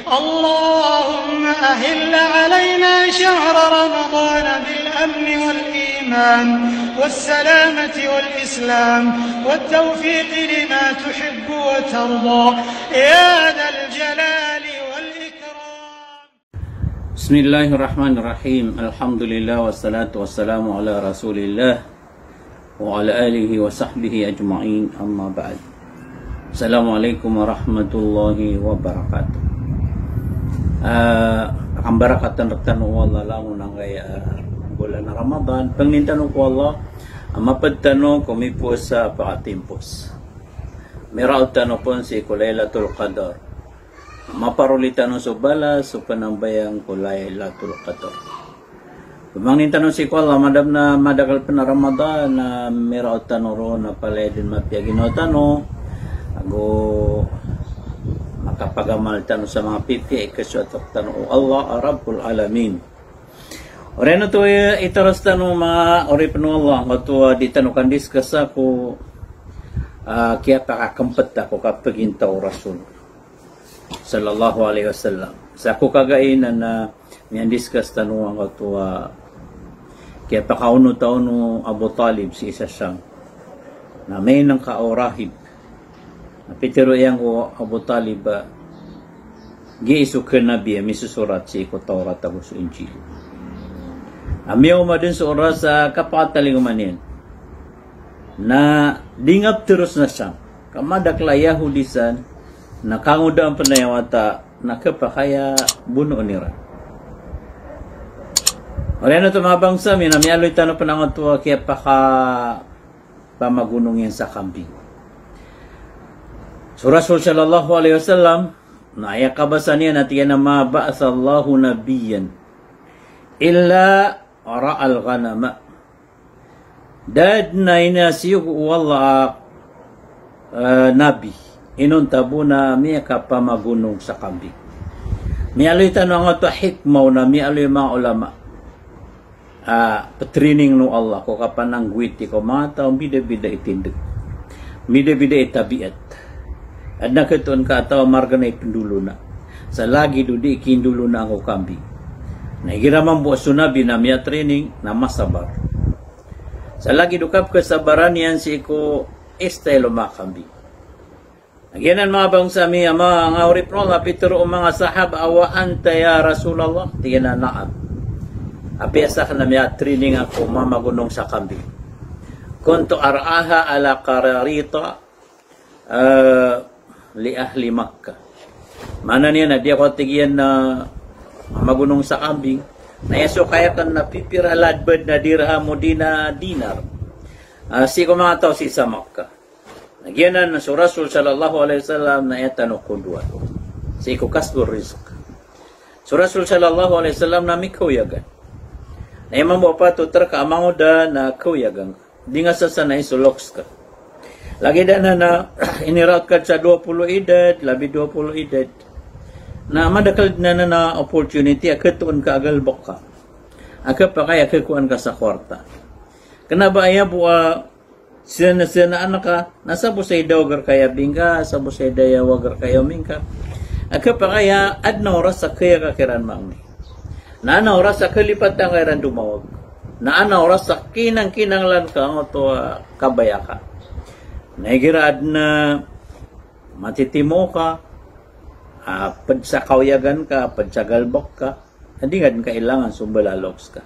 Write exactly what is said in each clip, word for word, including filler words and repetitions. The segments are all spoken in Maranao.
اللهم أهل علينا شهر رمضان بالأمن والإيمان والسلامة والإسلام والتوفيق لما تحب وترضى يا ذا الجلال والإكرام. بسم الله الرحمن الرحيم. الحمد لله والصلاة والسلام على رسول الله وعلى آله وصحبه أجمعين. أما بعد. Assalamu alaikum warahmatullahi wabarakatuh. Ah, kambarakatan rektano o Allah langon angkaya, ah, bolan a Ramadan. Pangnin tano ko Allah a maped tano ko mipowasa a pakatimpos. Miraot tano pon sii ko Lailatul Qadar. Maparoli tano so balas o panambayang ko Lailatul Qadar. Pamangnin tano sii ko Allah, madakl na, madakl pen a Ramadan na miraot tano ron a palaya den mapiya ginawa tano ago makapagamal tano sa manga pipiya i kasoat rektano o Allah a Rabbul Alamin. Oriyan oto, eh, itaras tano, manga oripen o Allah, angkoto a di tano kandiskas ko, ah, kiyapakakempet ko kapagintaw o Rasul sallallahu alaihi wasallam. Sa ko kagain na, na miyandiskas tano angkoto a kiyapakaonot a ono o Abu Talib sii sa Sham. Na main angka o rahib. Na pitero iyan ko Abu Talib a giyai so kanabi a misosorat sii ko Tawrat ago so Injil. A miyaoma den so oras a kapakatalingoma niyan. Na di nga pteros na Sham. Ka madakl a Yahudi san, na kangodaan pen aya wata, na kepakay a bonoon iran. Oriyan oto, manga bangsa mi, na miyaaloy tano pen angkoto a kiyapakapamagonong iyan sa kambing. So Rasul sallallahu alaihi wasallam, na aya kabasa niyan na tig iyan a ma ba'athallahu nabiyyan illa ra'al ghanama. Da den a inasiyogo o Allah a, eh, nabi inonta bo na miyakapamagonong sa kambing. Miyaaloy tano angkoto a hikmah on a miyaaloy o manga ulama a petraining o Allah ko kapananggowiti ko manga taw a mbidabida i tindeg, mbidabida i tabiat. Aden a ketoon ka a taw a margen a ipendolona. Sa lagid o di kindolonaan ko kambing. Na igira mambo so nabi na miyatraining na masabar. Sa lagid o kapekasabaran iyan sii ko style o manga kambing. Giyanan, manga bangsa mi a manga oripen o Allah, pitero o manga sahaba a wa anta ya Rasulullah, tig iyan a na'am. Apiya saken na miyatraining ako mamagonong sa kambing. Kuntu ar'aha ala qararita, eh, li ahli Makkah. Maana niyan na di ako, tig iyan, a mamagonong sa kambing. Na aya sokay aken na pipira ladbad na dirham o di na dinar. Ah, sii ko manga taw sii sa Makkah. Na giyanan so Rasul sallallahu alaihi wasallam na aya tano qudwah sii ko kasbur rizq. So Rasul sallallahu alaihi wasallam na mikawiyagan. Na aya mambo a patot reka a mangoda na kawiyagan ka. Di nga sasanain so loks ka. Lagid anan a iniraot ka sa dowa polo idad, labi dowa polo idad. Na madakel den anan a opportunity a ketoon ka a galebek ka. A kepakay a kekowan ka sa kwarta. Kena ba aya bo a sena-senaan ka, na sabo sa ida wager ka aya bingka, sabo sa ida aya wager ka aya omingka. A kepakay a aden a oras a kaya ka kiran mangni. Na aden a oras a kalipatan ka iran domawag. Na aden a oras a kinangkinanglan ka angkoto a kabaya ka. Na igira aden a matitimo ka, a, ped sa kawiyagan ka, ped sa galebek ka, na di nga den kailangan so mbala a loks ka.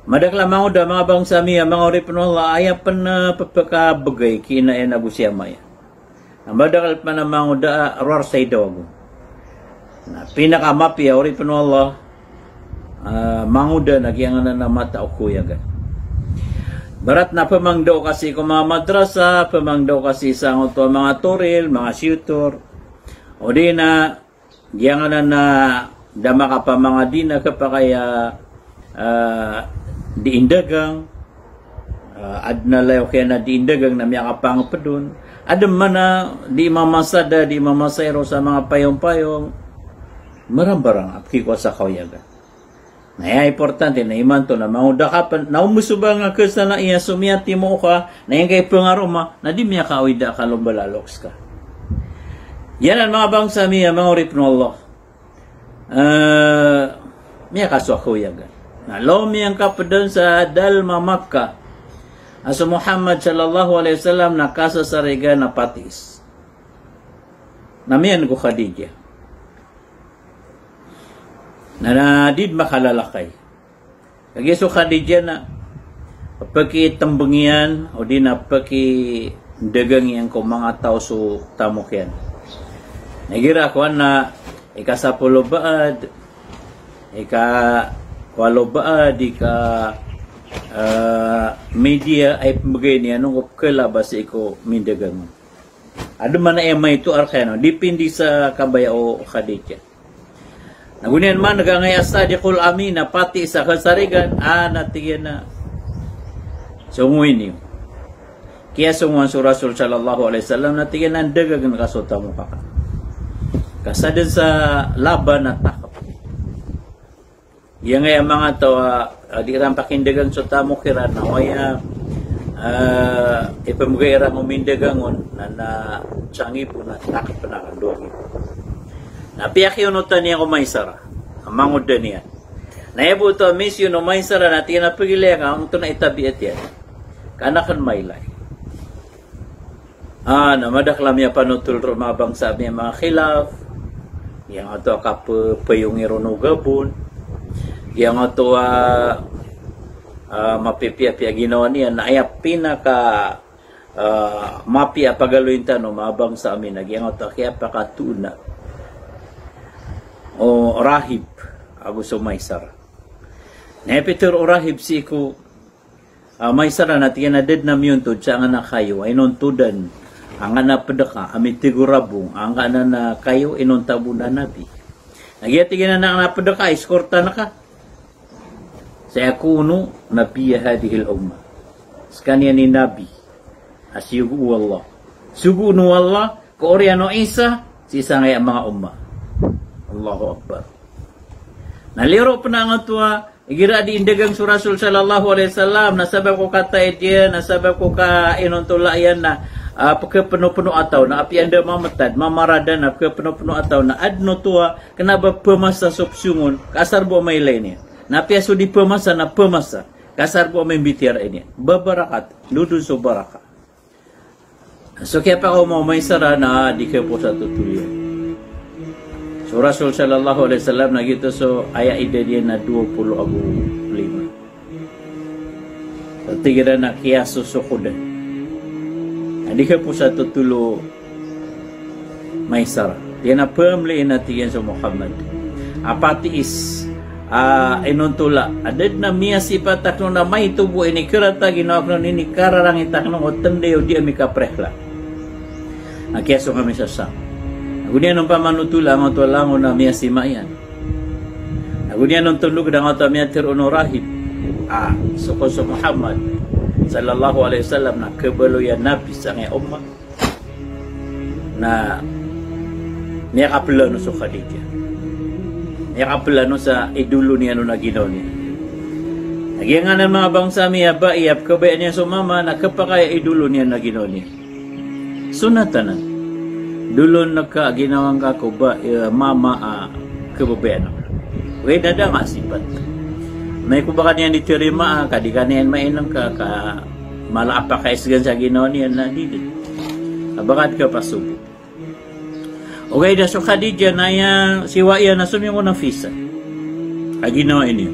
Madakel a mangoda, manga bangsa mi a manga oripen o Allah, aya pen, eh, pepekabegay ki ina iyan ago si ama iyan. Na madakel pen a mangoda a rowar sa ida wagon. Na pinakamapiya, oripen o Allah, ah, mangoda na giyanganan a mata o kawiyagan. Barat na pemangdaw ka sii ko manga madrasa, pemangdaw ka sii sa angkoto a manga toril, manga siyutor. O di na giyanganan a da makapamangadi na kepakay a, ah, di indagang, ah, aden a layok iyan a di indagang na miyakapangeped on. Aden man a di mamasa da, di mamasa iro sa manga payong-payong. Marambarang a pekikowa sa kawiyagan. Na aya importante na imanto na mangoda ka pen, na o mesoba nga kesana iya so miyatimo ka, na aya ngka ipengaroma, na di miyakaawida ka lombala a loks ka. Giyanan, manga bangsa mi a manga oripen o Allah. Eh, miyakasowa ko iyagan. Na lomiyangkap den sa dalem a Makkah a so Muhammad sallallahu alaihi wasallam na kasasarigan a patiis. Na miyan ko Khadijah. Na, na di den makalalakay. Kagiya so Khadijah na pekitembeng iyan, odi na pekindegang iyan ko manga taw so tamok iyan. Na igira kowan na ikasapolo baad, ikawalo baad, ika, eh, media a ipembegay niyan on ko pekelabas i ko mindegang on. Aden man a aya maito a rek iyan on, dipindi sa kabaya o Khadijah. Na go niyan man gangkai a Sadiqul Amin a patiis a kasasarigan, a na tig iyan a songowi niyo. Kiyasongowan so Rasul sallallahu alaihi wasallam na tig iyan a ndagagen ka so tamok akn. Ka sa den sa laban a takep. Giyangkaya manga taw a, a, di iran pakindegang so tamok iran, na aya, a, ipembegay iran o mindegang on, na, na sangibo na takep na kan dowa ngibo. Na piyakionotan iyan ko Maisarah, a mangoda niyan. Na aya bo oto a misyon o Maisarah na tig iyan a pegilaya ka, angkoto na i tabiat iyan. Ka an aken mailay. A, na madakl a miyapanotol roo manga bangsa ami a manga khilaf. Giyangkoto a kape-, peyongi ron o gabon. Giyangkoto a, a, mapipiyapiya ginawa niyan. Na aya pinaka, a, mapiya a pagaloyin tano manga bangsa ami na giyangkoto a kiyapakatoona o rahib ago so Maisarah. Na aya pitharo o rahib sii ko A, Maisarah na tig iyan a da den a miyontod sa angkanan a kayo a inontodan, angkanan a ped ka a mitigorabong, angkanan a kayo inonta bo na nabi. Na giya tig iyan a angkanan a ped ka, eskortan ka. Sayakunu nabiyya hadhihil ummah. Sekaniyan i nabi a siyogo o Allah. Siyogo o Allah ko oriyan o Isa sii sangkaya manga ummah. Allahu Akbar. Na liyo ron pen angkoto a igira di indegang so Rasul sallallahu alaihi wasallam, na sabap ko kataid iyan, na sabap ko kainontola iyan na, a, pekhapenopeno a taw, na apiya anda mametad, mamarada, na pekhapenopeno a taw, na aden oto a kena ba pemasa so pesong on, ka asar bo a mailay niyan. Na apiya so di pemasa, na pemasa, ka asar bo a maimbitiyarai niyan. Babarakat, lodon so barakat. So kiyapakaoma o Maisarah na di kepos a totol iyan. So Rasul sallallahu alaihi wasallam na giyoto so aya idad iyan na dowa polo ago lima. So tig iran a kiyasosokodan. Na di kepos a totol o Maisarah. Tig iyan a pemlien a tig iyan so Muhammad a patiis a inontola a da den a miyasipat aken on a maito bo a inikerata a ginawa aken on, inikararangit aken on ko tenday o di ami kaprehla. Na kiyasong ami sa Sham. Ago niyan on pamanotola angkoto a langon a miyasima iyan. Ago niyan on tondog angkoto a miyatharo o rahib a so kon so Muhammad sallallahu alaihi wasallam na kebaloy a nabi sangkaya ummah. Na miyakapelano so Khadijah. Miyakapelano sa idolo niyan on a ginawa niyan. Na giyanganan manga bangsa ami a bai a pekhabayaan iyan so mama na kepakay a idolo niyan a ginawa niyan. Sunnat anan. Dolon ka a ginawa ngka ko ba, e, mama a khababayaan ngka. Ogaid na da nga sipat. Amay ko ba ka niyan di tarimaa, ka di ka niyan mainengka, ka mala a pakaisegan sa ginawa niyan na di den. A ba ka di ka pasogo. Ogaid na so Khadijah na aya siyowa iyan na somiyong o Nafisa a ginawa ini.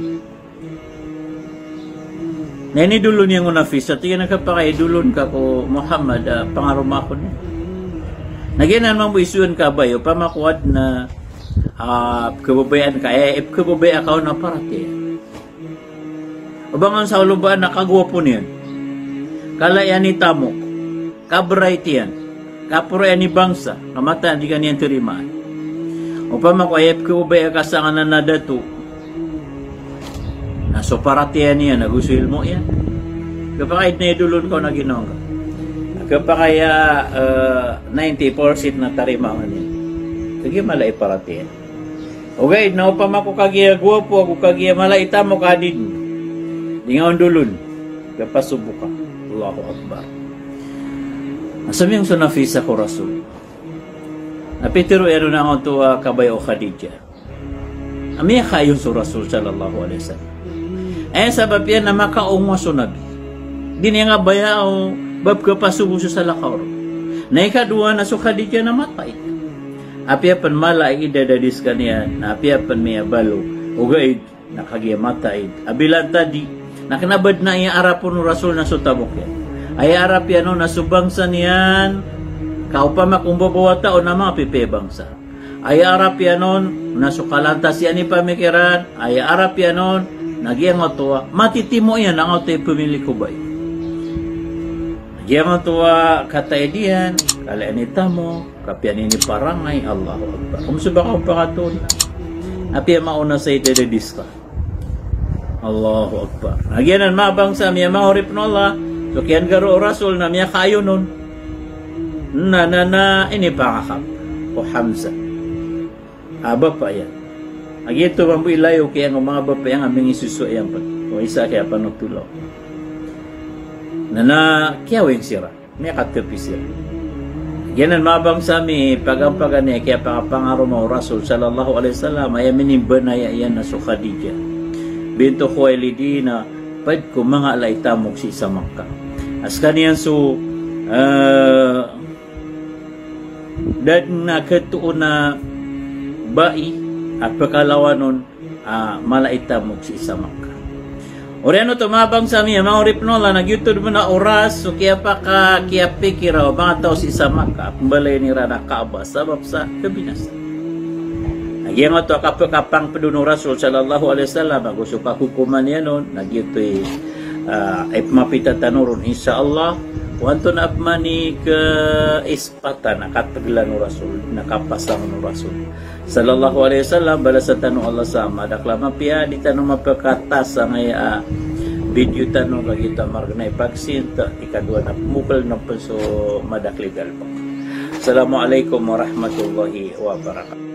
Na inidolo niyan o Nafisa, tig iyan a khapakay a idolon ka ko Muhammad a pangaroma akon. Na giyanan mambo isoon ka a bai, opama ko aden a, a, pekhababayaan ka, e, pekhababaya ka on a paratiyaya. Oba ngka on sa olobaan a kagowapo niyan, kala iyan i tamok, kaberait iyan, kaporo iyan i bangsa, ka mataan a di ka niyan tarimaan. Opama ko aya pekhababaya ka sangkanan a dato, na so paratiyaya niyan ago so ilmo iyan. Khapakay a idolon ka on a ginawa ngka. Khapakay a, e, ninety percent na tarimaan iyan. Kagiya mala i paratiyaya. Ogaid na opama ko kagiya gowapo ago kagiya mala i tamok a di den, di nga on dolon, ka pasogo ka. Allahu Akbar. Na somiyong so Nafisa ko Rasul. Na pitharo iyan on angkoto a kabaya o Khadijah. Miyakaayon so Rasul sallallahu alaihi wasallam. Aya sabap iyan na makaonga so Nabi. Di niyan kabaya o ba pkhapasogo so salakaw ron. Na ikadowa na so Khadijah na mataid. Apiya pn mala i idad a di skaniyan, na apiya pn miyabalo, ogaid na kagiya mataid. A bilantadi, na kna ba dn a aya arap on o Rasul na so tamok iyan. Aya arap iyan on na so bangsa niyan, ka opama ko mbabawata on na manga pipiya bangsa. Aya arap iyan on na so kalantas iyan i pamikiran, aya arap iyan on na giyangkoto a matitimo iyan angkoto i pamili ko bai. Giyangkoto a kataid iyan, kala iyan i tamok, kapiya niyan i parangay, Allahu Akbar. Om so ba ka pakatol. Apiya maona sa idad a di ska. Allahu Akbar. Na giyanan manga bangsa mi a manga oripn o Allah, so kiyanggaro o Rasul na miyakaayon on. Na, na, na, inipangakap o Hamzah a bapa iyan. A giyoto mambo i layo kiyang o manga bapa iyan a mingisosowa iyan pn. O isa kiyapanothol on. Na, na, kiyawing siran. Miyakatpi siran. Giyanan manga bangsa mi, pagampagan iyan kiyapakapangaroma o Rasul sallallahu alaihi wasallam, aya minimbanaya iyan na so Khadijah bintu Khuwailid na pd ko manga ala i tamok sii sa Makkah. A skaniyan so, eh, da dn a khatoon a bai a pkhalawan on a mala i tamok sii sa Makkah. Oriyan oto manga bangsa mi a manga oripn o Allah, na giyoto dn a oras so kiyapaka, kiyapikira o manga taw sii sa Makkah a pmbalayin iran a Kaaba sabap sa kabinasa. Na giyangkoto a kapkapangpd on o Rasul sallallahu alaihi wasallam ago so kakokoman iyan on, na giyoto i, ah, ipmapita tano ron, insha Allah. Ko antonaa pman i ka is patan a katglan o Rasul, na kapasang o Rasul sallallahu alaihi wasallam, balasan tano o Allah sa madakl a mapiya. Di tano mapkhatas angkaya a video tano, ka giyoto a margn a ipagsinta, ikadowa na pmokl na pn so madakl i galbk. Assalamu alaikum warahmatullahi wabarakatuh.